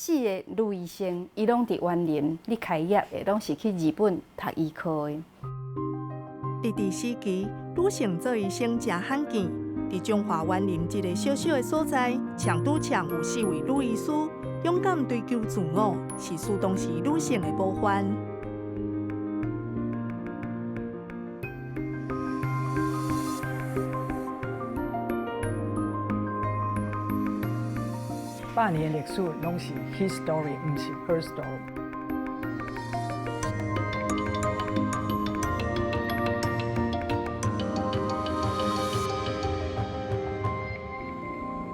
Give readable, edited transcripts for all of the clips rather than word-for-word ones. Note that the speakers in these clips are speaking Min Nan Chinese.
四个女醫生，伊攏佇員林咧開業的，攏是去日本讀醫科的。日治時期，女性做醫生誠罕見。佇彰化員林這个小小的所在，搶拄搶有四位女醫師，勇敢追求自我，是屬當時女性的模範。百年的歷史攏是 his story，毋是 her story。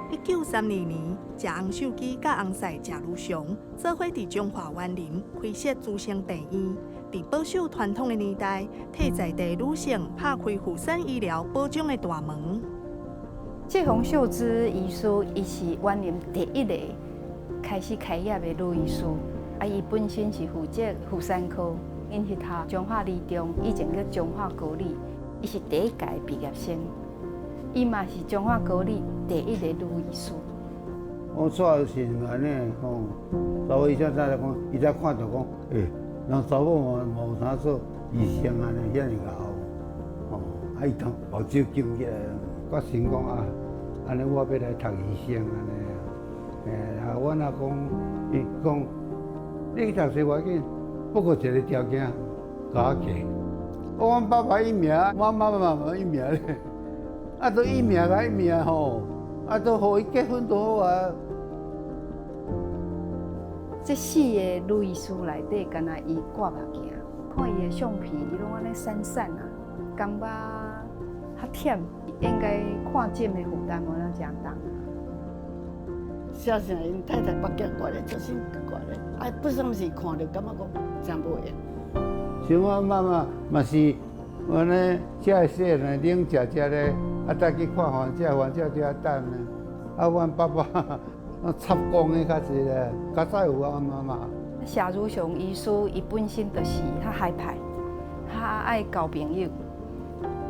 1932年，謝洪秀基佮翁婿謝如祥做伙佇彰化員林開設資生病院，佇保守傳統的年代，替在地女性拍開婦產醫療保障的大門。謝洪秀芝醫師，伊是員林第一个開始開業的女醫師。啊，伊本身是負責婦產科，𪜶去讀彰化二中，以前叫彰化高女，伊是第一屆畢業生。伊嘛是彰化高女第一个女醫師。我出來時按呢吼，查某醫生才來講，伊才看著講，欸，人查某嘛嘛有通做醫生按呢，遐爾𠢕，吼，啊伊當目睭金起來，決心講啊，按呢我欲來讀醫生按呢，欸，啊，阮阿公伊講，你去讀冊無要緊，不過一个條件，共我嫁。我阮爸爸伊名，我媽媽嘛伊名咧，啊，都伊名共伊名吼，啊，都予伊結婚就好啊。這四个女醫師內底，敢若伊掛目鏡，看伊的相片，伊攏按呢瘦瘦啊，感覺較忝，應該看診的負擔無那誠重。小時𪜶太太目鏡掛咧，出身掛咧，啊，不算是看著感覺講誠無閒。像我媽媽嘛是，按呢，遮個細漢領食食咧，啊，再去看患者，患者佇遐等呢。啊，阮爸爸插工的較濟咧，較早有啊，阮媽媽。謝如雄醫師，伊本身就是較海派，較愛交朋友。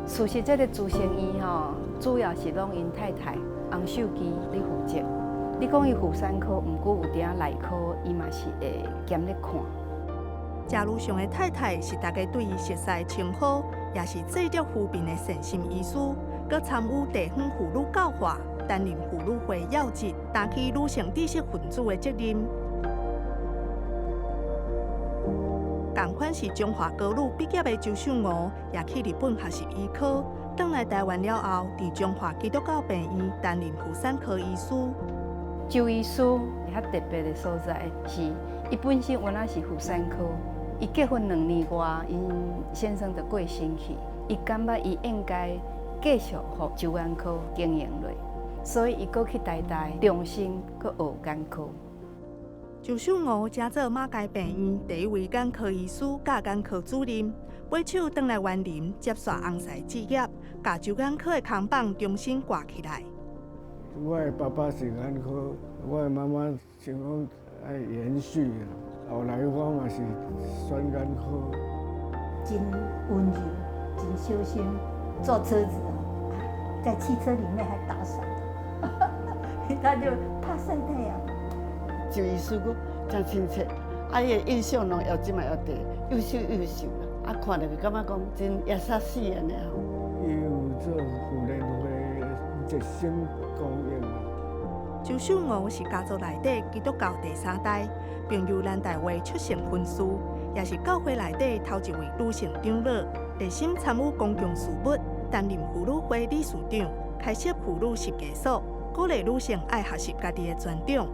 事實，這个資生院吼，主要是攏𪜶太太洪秀基咧負責。你講伊婦產科，毋過有當內科，伊嘛是會兼咧看。謝如雄的太太是大家對伊熟似的稱呼，也是濟德扶貧的善心醫師，閣參與地方婦女教化，擔任婦女會要職，擔起女性知識分子的責任。仝款是彰化高女畢業的周秀娥，也去日本學習醫科，轉來台灣了後，佇彰化基督教病院擔任婦產科醫師。周醫師較特別的所在是，伊本身原來是婦產科，伊結婚2年外，𪜶先生就過身去，伊感覺伊應該繼續予周眼科經營落，所以伊閣去台大重新閣學眼科。周秀娥成做馬偕病院第一位眼科醫師佮眼科主任，尾手轉來員林接續翁婿志業，共周眼科的扛棒重新掛起來。我的爸爸是眼科，我的媽媽想講愛延續，後來我嘛是選眼科。真溫柔，真小心，坐車子在汽車裡面還打掃，他就怕曬太陽。周醫師閣真親切，啊，伊的印象攏猶這擺猶佇，又瘦又瘦啦，啊，看著就感覺講真優殺死按呢吼。伊有做婦聯會熱心公益。周秀娥是家族內底基督教第三代，並由南大會出席分書，也是教會內底頭一位女性長老，熱心參與公共事務，擔任婦女會理事長，開設婦女設計所，鼓勵女性愛學習家己的專長。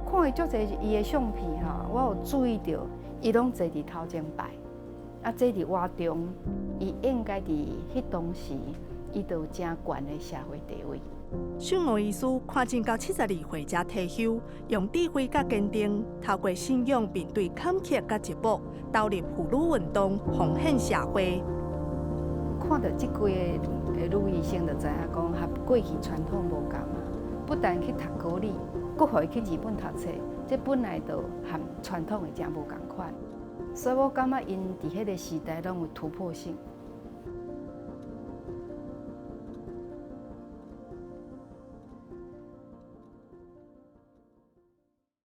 看伊足濟伊的相片吼，我有注意著，伊攏坐佇頭前排，啊，坐佇活中，伊應該佇彼當時，伊就有誠懸的社會地位。秀娥醫師看診到72歲才退休，用智慧佮堅定，透過信仰面對坎坷佮折磨，投入婦女運動，奉獻社會。看著這幾个女醫生，就知影講，和過去傳統無仝啊。不但去讀高女，閣予伊去日本讀冊，這本來就和傳統的誠無仝款。所以我感覺𪜶佇彼个時代攏有突破性。